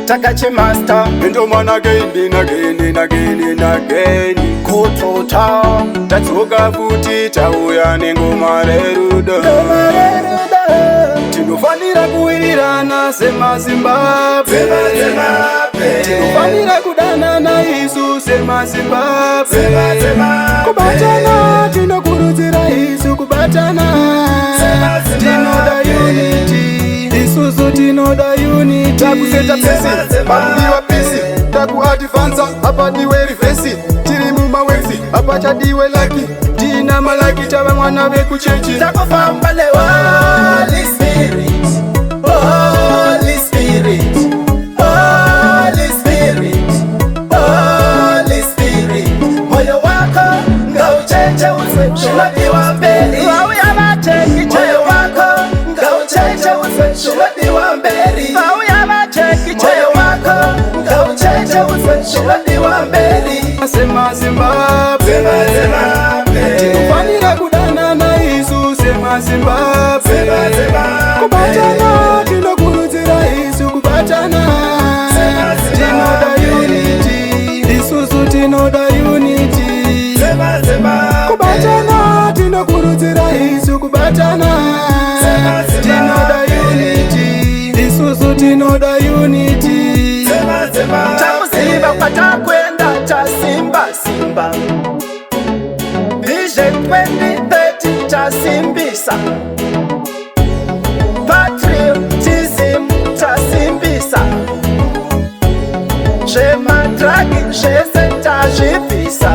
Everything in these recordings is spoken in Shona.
Takachimaster. Endomana again and again and again and again. Kutota. Tadzoka futi, tauya nengoma rerudo. Tinofanira kuwirirana semaZimbabwe, tinofanira kudanana isu semaZimbabwe. Kubatana, tinokurudzira isu kubatana. Tinoda unity, isusu tinoda unity. Takuseta pace, pakudiwa peace. Takuadvansa, hapadiwe reverse. Tiri mumaworks, hapachadiwe luck. Tina malucky, tava mwana vekuchechi. Takufamba neHoly Spirit, Holy Spirit, Holy Spirit, Holy Spirit. Moyo wako ngauchecheudzwe zvinodiwa mberi. Vauya vacheki. Moyo wako ngauchecheudzwe zvinodiwa mberi. Vauya vacheki. Moyo wako ngauchecheudzwe zvinodiwa mberi. SemaZimbabwe, tinofanira kudanana isu semaZimbabwe. Kubatana, tinokurudzira isu kubatana. Tinoda unity, isusu tinoda unity. Kubatana, tinokurudzira isu kubatana. Tinoda unity, isusu tinoda unity. Takuziva kwatakwenda, chasimba simba. Vision 2030 chasimbisa. Patriotism chasimbisa. Zvemadrugs zvese tazvibvisa.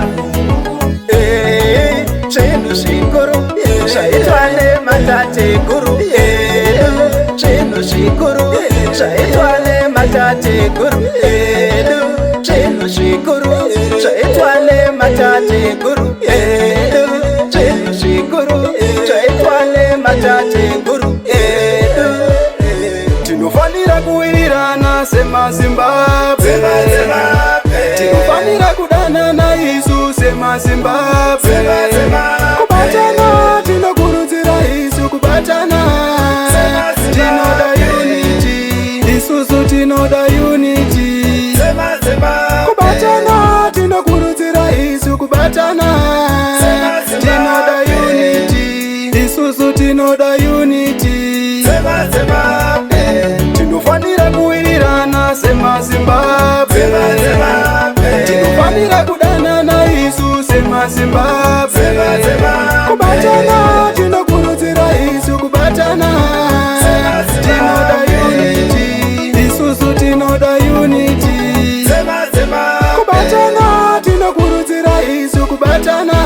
Zvinhu zvikuru zvaitwa nematateguru edu, zvinhu zvikuru zvaitwa nematateguru edu, zvinhu zvikuru zvaitwa nematateguru edu, zvinhu zvikuru zvaitwa nematateguru edu. Tinofanira kuwirirana semaZimbabwe, tinofanira kudanana isu semaZimbabwe. Kubatana, tinokurudzira isu kubatana. Tinoda unity, isusu tinoda unity. Kubatana, tinokurudzira isu kubatana. Tinoda unity, isusu tinoda unity. Tinofanira kuwirirana semaZimbabwe, tinofanira kudanana isu semaZimbabwe. Kubatana, tinokurudzira isu kubatana. Tinoda unity, isusu tinoda unity. Kubatana, tinokurudzira isu kubatana.